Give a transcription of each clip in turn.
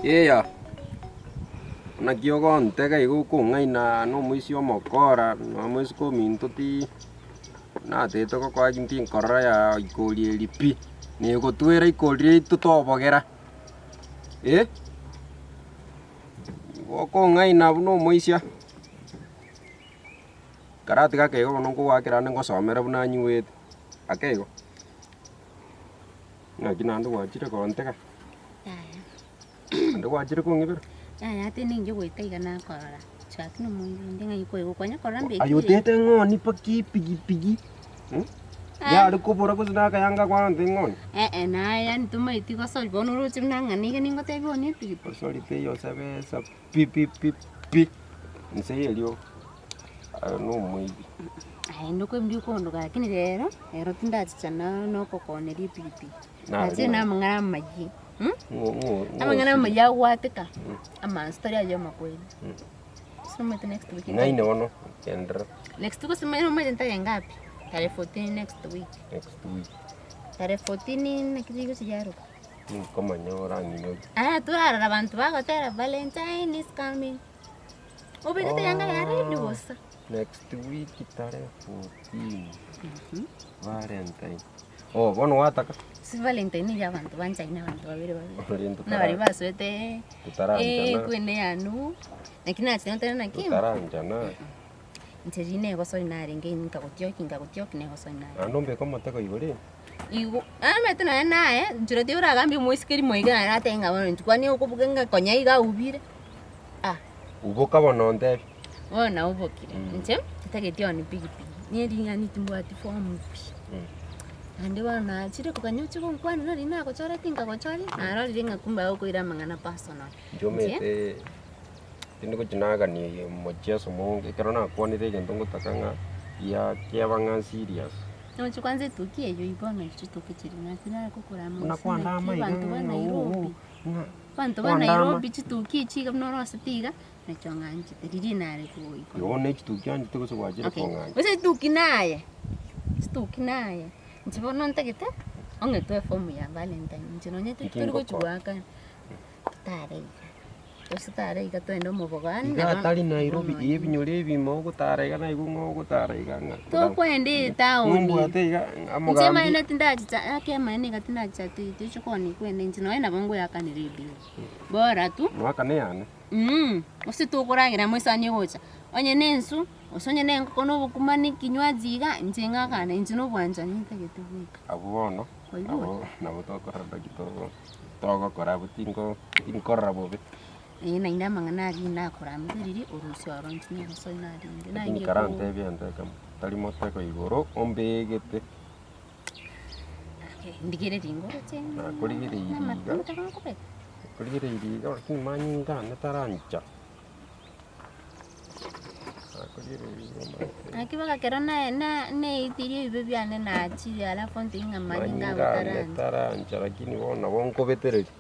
Eya, naki ogontega iga okong'aina na omoisia omokora na omoiseke ominto ti natete gokoa ki ntinkorora ya ikori eri pi, negotwera ikori riaito tobogera eh, igo okong'aina buna omoisia. Karatiga ake igo bono nkogoakera ande ngosomere buna anyuete, ake igo. Naki naende gwachire gontega? Yaya. Naende gwachire kong'ibera? Yaya ate ninche goeta iga nakorora. Chaki nomoiri onde ng'ai koigwa kwanya korora mbekire. Aye otete ng'oni mpaka epigipigi yare kobora gose nakayanga kwarente ng'oni? Eh eh naye yaani tomaeti gosori bono oroche buna ng'a niga ningotebia one epigipigi. Gosori teiyo osebe esa pi pi pi pi inse y'eriogo. Aye nomoibi. Aye ndokoimbia okondoka lakini rero, rero tindachicha na nokokoneria epigipigi. Nachire na amang'ana amayia mh, Ng'o- ng'o- ng'o amang'ana osiri. amayia agwateka, amansu tari aywo amakweri. Gose omanyete next week Ng'aine bono, genderera. Next week gose omanyete omanyete ntaye ngapi? Tarehe 14 next week. Next week. Tarehe 14 naki rigochi riaroka? Tinkomanya orang'inyorie. Aya torarora abanto bagotera Valentine is coming. Obegete yanga ya red bosa. Next week tarehe 14 Valentine. Oh, bono gwataka? Si Valentine eria abanto banchaine abanto babere babere. Rende Buna baria totara- basoete totaranchana. ekwende ya nu, naki nachire ntere naki? Totaranchana. Inche riria negosori narenge nkagotioki nkagotioki negosori narenge. Naende ombeke omotego igoro ime. Igo, omanyete nonya naye, nchera tiga oragambie omoiseke rimo iga naye natebe ng'a bono intwe kwani okobuga ng'a konya iga aubire, ah. Uboka bono ontebi. Bono naubokire, inche ntageti one pikipiki, niye ring'ani timbwati form pi. Naende bono nachire koganya oche gonkwanera nari nagochoreti nkagochoria, narorire ng'a kumbe agokoira amang'ana personal. Inche omanyete tindi gochia nagania omocheso monge, ekero nakwanire egento ngotaka ng'a giakeba ng'a serious. Noche kwanza etuki eyio ii bono chituki chiria naki nagokorama Buna gose kwandama naki iga abanto ba ng'a Nairobi, ng'a abanto ba kwandama. Nairobi chituki echi iga buna orosete iga, nachio ng'anchete riria nare koigwa. Igo bono echituki oanchete gose gwachire Okay, kong'ancha? gose chituki naye, chituki naye, inche bono ntagete, ong'e efomu ya valentine, inche nonye Inki tori gochi ngokora? goakana, totare iga. Gose tara iga twende omobogo aane Iga nabo atari Nairobi, bono ebinyoro ebimo ogotara iga naigwe ng'a ogotara iga ng'a Tokwenda etaoni. Nombwate iga Inche omogambi. amaene tindachicha ake amaene iga tindachicha ti toche koonia kwenda inche nonye nabo ngoyakanera ebill. Bora tu. Noakane yane. Mh, gose tokoragera amo esani egocha, onye na ensu, gose onye na engoko na obokima na ekinywaji iga, inche ng'akane inche na obwanchani ntagete bweka. Abwo bono, Kwaigure? nabo nabo tokorora naki togo. Togokora abwo tinko tinkorora bobe. Ee naende amang'ana aria nakoramete riria orusia oro inche nyasae narenge Lakini nainche ko karantebie egento ekemo, tari motego igoro ombegete. Okay, ndigererie ngoroche Nakorigereirie iga. amato nkobeka. Nakorigereirie iga lakini manyinga ane tarancha. Nakorigereirie iga omanyete. Naki bono ekero naye na naetirie ebibe biane nachire alafu ontebie ng'a manyinga ago Manyinga ane tarancha. tarancha lakini bono nabo nkobetereria.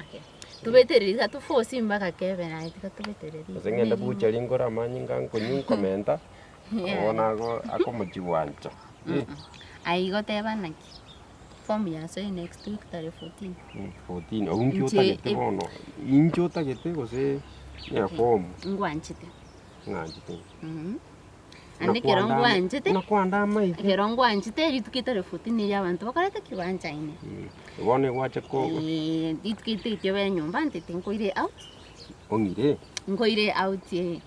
Okay, tobetereria tiga toforce mpaka kebe naye tiga tobetereria. Gose ng'ende buchari nkore amanyinga nkonywa nkomenta, Yeah. bono ago akomochi gwancha. Aye igo teba naki, form yasoire next week tarehe 14. 14 abwo inki Inche otagete e- bono? Inche otagete gose efomu? Ngwanchete. Ng'anchete. Mhm. Naende ekero ngwanchete, Buna kwanda amaike. ekero ngwanchete rituko etari 14 eria abanto bakorete ki? Banchaine. Bono egwacha ko Eh, rituko eri tagete obe nyomba ntete nkoire out, ong'ire. nkoire out eh.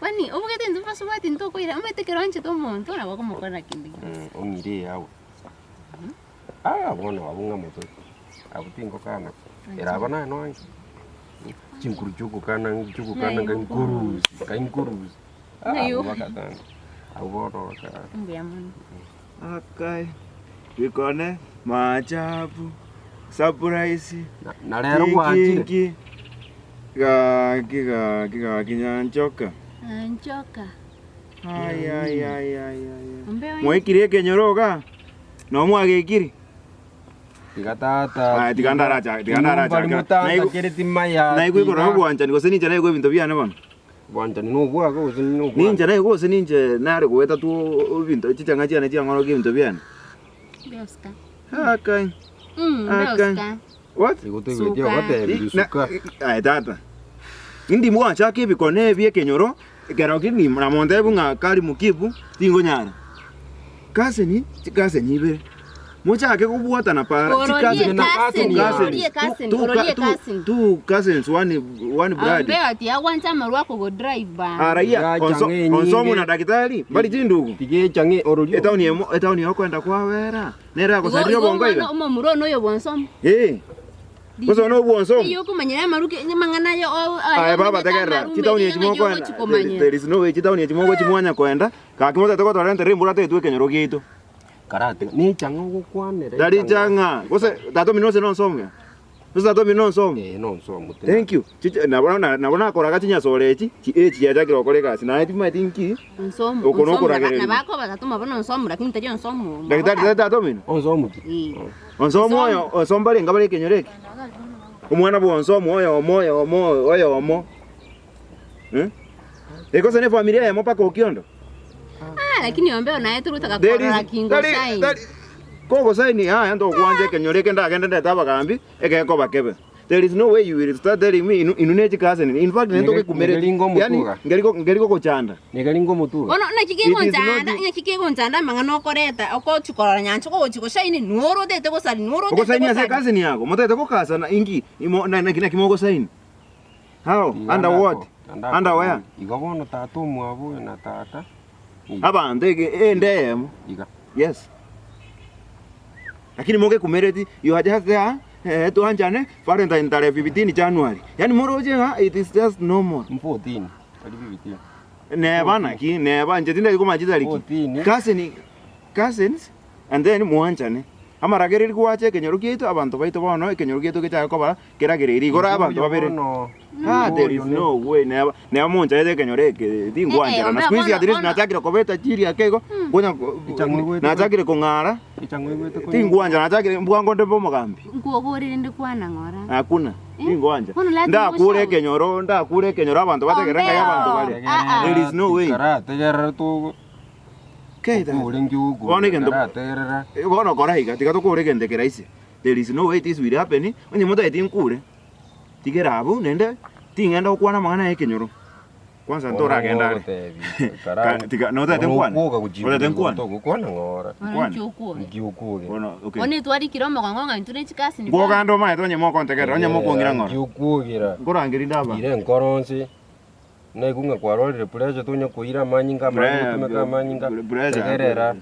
Kwani obogete intwe basubati ntokoira omanyete ekero oanchete omonto nabo okomokorera kende gionsi. Ong'ire out. Ah bono abwo ng'a motwe, abwo tingokana, ere aba naye noanche, chinguru chiogokana chiogokana nka inkurusi, nka inkurusi, ah abwo bakatanga, abwo bono baka. Mbuya mono. Akai, bikone maajabu, surprise, Na na rero gwanchire. kinki, gaki gaki gaki nyanchoka. Nyanchoka. Ai ai ai ai ai. Ombe oye. Mwaikire ekenyoro igaa? Noo mwagekire? Tiga tata. Aya, tiga ndaracha- tiga ndaracha- Bari mutantakereti maya. Naigwa igoro obwanchani gose ninche naigwa ebinto biane bono? Bwanchani nobwako gose nobwane? Ninche naigwa gose ninche nare goeta tu ebinto chichang'a chiane chiang'orokia ebinto biane? Mbe Oscar. Akai. Mm, mbe Akai. Oscar. What? Igo toigweti Suka. ogotebi Na- suka. Aye tata. Indi mwachaka ebikone ebi ekenyoro, ekero ki namontebi ng'a kari mukibu, tingonyara. Cousin, chicousin ibere, mochake kobwatana para, Ororie chicousin cousin, two cousins, ororie cousin, two- two- ororie two- cousin. two cousins, one, one blood. Ambe ati agwancha amarwa akogodrive bana. Araia, Tiga onso, chang'e enyinge. onsomu na daktari, mbari chindugu. Tiga echang'e ororie. Etaoni emo, etaoni yokoenda kwabera, nere Igo agosaria igo obongo omwana iga. omomura one oyo bwonsomo. Eh, gose one obwonsomu. Eyio okomanyera amaruke amang'ana aye o- aye Aye baba omanyete tegerera, amarume chitaoni riria echi ng'ai mokoenda, ogochi komanyera. there is no way chitaoni echi mogochi mwanya koenda, gaki motete gotorentera embura tetwe ekenyoro giaito. Karate, nechang'a ogokwanera Tari chang'a, gose tata omino ase nonsomia? Gose tata omino nonsomia? Eh, nonsomu tena. Thank you. Chiche nabo na nabo nakoraga chinyasore echi, chi echi chiachakire gokora egasi naye timanyeti nki, Onsomu, Oko onsomu naba nokoragereria. nabakoba tata omwabo nonsomu lakini tari onsomu omwabo daktari tata. tari tata omino? Onsomu ki? Eh. Onsomu oyo, onsomu barenge bare ekenyoro eke? Omwana bwa onsomu oyomo oyomo oyomo eh? Egose ne efamiri eyemo mpaka okiondo? Ah, lakini ombeo naye torotaka There korora is- kingo tari- sign. tari- Kogosaini yaya ntogwancha ekenyoro eke ndagende ndete abagambi egekoba kebe. There is no way you will start telling me inu inu ne chikaseni. In fact Nige- ntogekumere. nigeringa Yani omotuga. ngeriko ngeriko gochanda. Niga ringo omotuga. Bono naki It is not kegonchanda, ng'aki kegonchanda amang'ana okoreta okochi korora nyancha ogochi gosaini noro otete gosari noro otete Ogosaini ase gosari. ekaseni yago motagete gokasana inki imo na- naki naki mogosaini. How? Iga Under ndako- what? ndako- Under where? Igo bono tata omwabo oyo na tata. Iga. Abanto ege ende eyemo. Iga. Yes. Lakini mogekumereti you are just there eh, twanchane Valentine tarehe 15 January. Yani moroche ng'a it is just normal. 14. Tari 15. Neba naki neba inche tindari komanya chitariki. 14. Cousin cousins and then mwanchane. Amaragereri gwacha ekenyoro kiaito abanto baito bono ekenyoro giaito gechake koba keragereiri igoro abanto babere. Ah, there is no way neba neba monchaete ekenyoro eke tingwancherana. Eh, Siku hizi bono- at least bono- nachakire kobeta chiri ake igo konya nachakire kong'ara tingwancha nachakire mbwango nde bomogambi. Nkwogorire ndi kwana ng'ora. Hakuna tingwancha. Bono lazima Ndakure oshauri. ekenyoro ndakure ekenyoro abanto bategerere ngai abanto bare. Ah, ah. There is no way. Karategerera togo. Kei tata. Okure nkiuku. Bono egento- Karategerera. Eh, Bono kora iga, tiga tokore egento eke rahisi. There is no way this will happen, onye motagete nkure, tigera abwo naende ting'enda gokwana amang'ana ya ekenyoro. Kwanza ntoragenda are. Ka- tiga- notagete nkwane? Otagete nkwane? Togokwana ng'ora. Bono Nkwane. nki okwoge. Nki okwoge. Bono, okay. Bono etwarikire omogongo ng'a intwe ne chikasini. Nkoganda omanyete onye mokontegerera, onye mokong'ira ng'ora. Nki okwogera. Nkorangeria inde aba. Ire enkoro nse. Naigwe ng'a kwarorire pressure tonya koira amanyinga amange gotumeka amanyinga, Pressure. tegerera,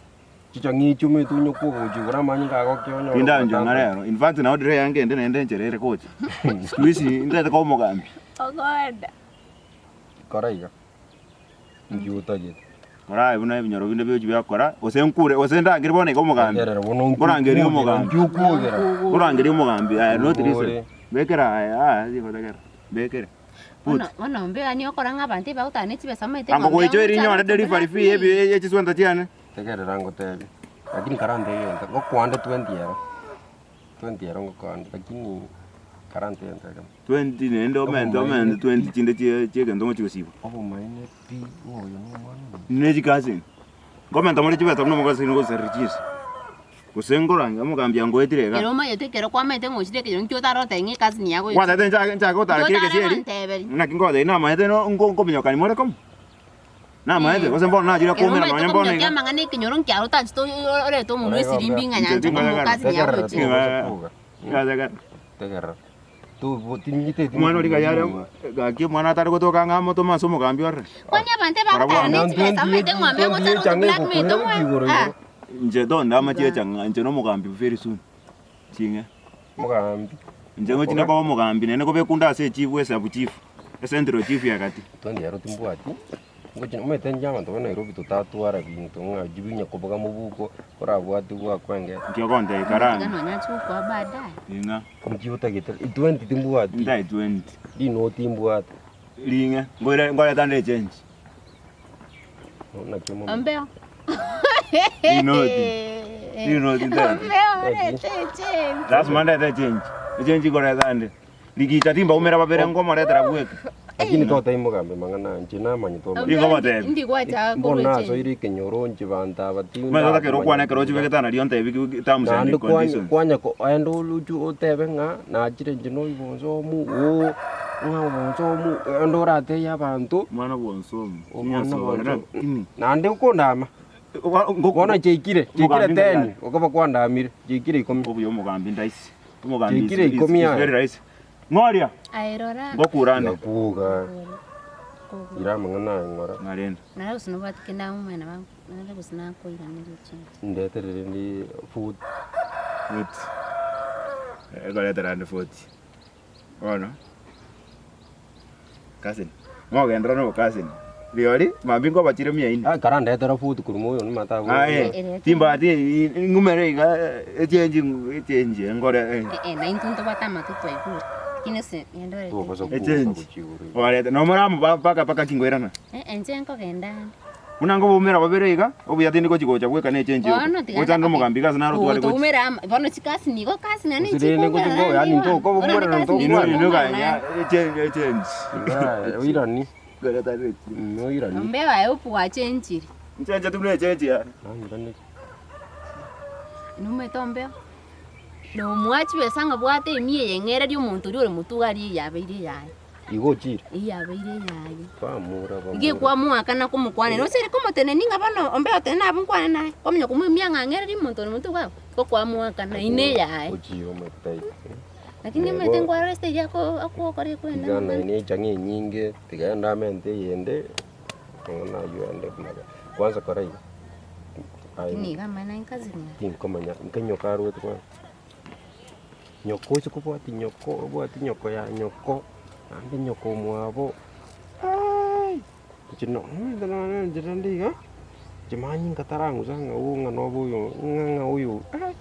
chichong'i omanyete onya kwoga gochia igoro amanyinga agokia onyore Tindanchwa ng'a ogotanga. rero. In fact nabo ndire yange ende naende enchera ere gocha. Siku hizi ntagete koba omogambi. Ogoenda. Kora iga, inki otagete? Kora aye buna ebinyoro binde biochi biakora, gose nkure, gose ndangere bono iga omogambi. Tegerera bono inki Nkorangeria okwogera, omogambi. inki okwogera? Nkorangeria omogambi, aye not Ore. listen. Bekera aye, aye, rigotegera. Bekere. Bono bono mbe yaani okora ng'a abanto ebagotara ne chibesa omanyete Ango ng'ombe goicha eri ogochara nyore delivery fee blackmail. ebi ye chiswenta chiane. Tegerera ngotebie, lakini karante egento, ngokoande twenty ero, twenty ero ngokoande lakini karante egento ekemo. Twenty naende omente omente twenty chinde chie chie egento ngochi gosibwa. Obomaene pi ng'a oyo na omwana omuya. Ne chikaseni. Nkomenta more chibesa buna omokaseni gosareri chinse. Gose nkorange omogambi angoetire iga. Ere omanyete ekero kwamaete ng'a ochire ekenyoro nki otarotebie ng'a ekasini yago Gwatete nchake nchake gotara kera Nki egesieri, otaranteberia? naki ngotebia namaete no nko nkominyokani more komo. Namaete gose mbono nachire Ere koumera omanyete nonye mbono kominyokia iga. amang'ana ekenyoro nki aro otanchete orete omonwe esirimbi ng'a nyancha komo ekasini yago Tegerera ochire. togosa Tegerera. Tegerera. Tobo tinyiteti Omwana oria gayare gaki omwana atare gotoka ng'a amotome ase omogambi orore. Kwani abanto ebagotara ne chibesa omanyete ng'a ombe gochara goto blackmail omwana. Ah. Inche tondama chiacha ng'a inche nomogambi very soon. Ching'e. Mogambi. Inche ngochi nakoba omogambi naende kobekwa ase echifu esabu chief, ecentral chief ya gati. Twenty ero timbwati. Ngochi omanyete inche abanto ba Nairobi totatwara binto ng'a binya koboga mobuko orabwate gwakwengera. Inki ogontebia karanga? Tiga nonya ache gokoa baadaye. Ing'a. Inki otagete? Twenty timbwati. Ntae twenty. Rinoti mbwate. Ring'e. Nkoira nkoreta nde echange. Naki omomura. Ombeo. Rinoti. Rinoti ntaete. Ombeo orete echange. Lasima ndete echange. Echange nkoreta nde. Rigicha timbaumera babere nkomoretera bweka. Lakini totebia mogambi mang'ana aya, inche namanyete omanyete. Nigo ogotebi. Indi gwachaka Bono korwa nasoire ekenyoro inche banto aba Omanyete otakere okwane ekero ochibegete aa nario ontebi terms and Naende kwanya conditions. kwanya ko aende oroche otebe ng'a nachire inche na oyobonsomu oo, ng'a obonsomu aende oratebie abanto, Omwana bwonsomu, omwana onyasoe bwonsomu. lakini. Naende okondama, bono chiaikire, chiaikire Omogambi ten, ng'ai are? okoba kwandamire, chiaikire ikomi. Obuya omogambi ndaisi. Omogambi is, Chiaikire is, ikomi is aye. very rahisi. Ng'oria! Aye rora. Ngokura ande. Ngakuga, ira amang'ana aye ng'ora. Ng'arende. Nare gose nobwate kende amo omwana ba nare gose nakoiraneria chinche. Ndetere rende food. Forty. Ekoretera ande forty. Bono, cousin, mogenderera na obocousin. Riori, mambia nkobachire mia ine. Ah, karandetera food korwa moyo nimate abwo. Aye, timbati ng'umere iga echenji echenji nkore eh. Eh, na intwe ntobwate amato twaigure. Lakini ase ngende orete. Tobasa Echenji. kuusa gochia igoro iga. Obarete nomoramo mpaka mpaka kingoirana. Eh, inche nkogenda ande. Buna nkoboumera babere iga, obuya tindi gochi gocha bweka ne echenji yoka. Bono tiga Gocha ande omogambi iga ase naro tware gochi. Toumera ama bono chikasi nigo kasi nane Gose rende nchikoumera gochi ngo- yaani naende ntokobumera bono na kasi ntokwana. Inwe inwe nchikoumera ganya naende. echenji echenji. Iga oirani, oirani. Ombe aye obwachenchiri. Nchencheti buna echenji yane. Nairaneri. Nomanyete ombeo, nomoa chibesa ng'a bwate emia eye ng'ererie omonto oria ore motwe iga aria eyabeire eyaye. Igo ochire. Eyabeire eyaye. Kwamura Iga bamura. ekwamoakana komokwanera, ose ere komotenenia ng'a bono ombeo tenena abwo nkwane naye, kwamanya komoimia ng'a ng'ererie omonto ore motwe iga abwo, igo kwamoakana eyio na eyaye. Ochire omanyete. Lakini omanyete nkwarora ase eria ako akogokora ekwenda Tiga naye ne echang'a enyinge, tiga ende amente eyende, amang'ana aywo ende mabe. Kwanza kora iga, aye Lakini iga amang'ana aye nkazini aya. tinkomanya, nka nyoko arwete kwanza. Nyoko oche kobwatia nyoko, obwati nyoko ya nyoko, naende nyoko omwabo, aii, inche no nonye inche rende iga, inche manyinga tarang'usa ng'a oo ng'a nobe oyo ng'a ng'a oyo aii.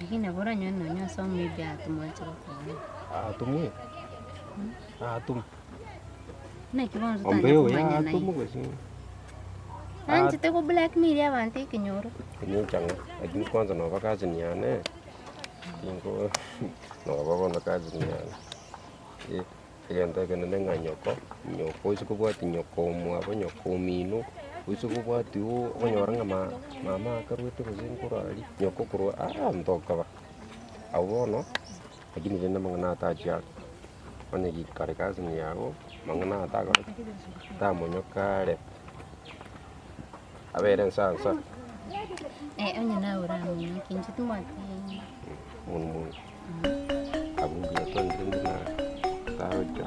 Lakini nabo oranyore nonye ase omoibia atomwanche gokwana. Atomwe, atomwe. Naki bono totanya Ombeo komanyana atomwe iga. gose. Nanchete go blackmail abanto ekenyoro. Enichang'a, lakini kwanza noba cousin yane, tingo noba bono cousin yane, eh. Egento ekenene ng'a nyoko, nyoko oise kobwatia nyoko omwabo, nyoko omino, oise kobwatia oo okonyora ng'a ma mama akarwete gose nkorwa aria, nyoko okorwa aa ntokoba. Abwo bono, lakini rende amang'ana atachia are, onye kare cousin yago, amang'ana atagora ki, tamonyoka are, abere nsa nsa. Onye naye oramonyoke inche timbwati. Omonto abwo mbuya twanchire buna tagocha.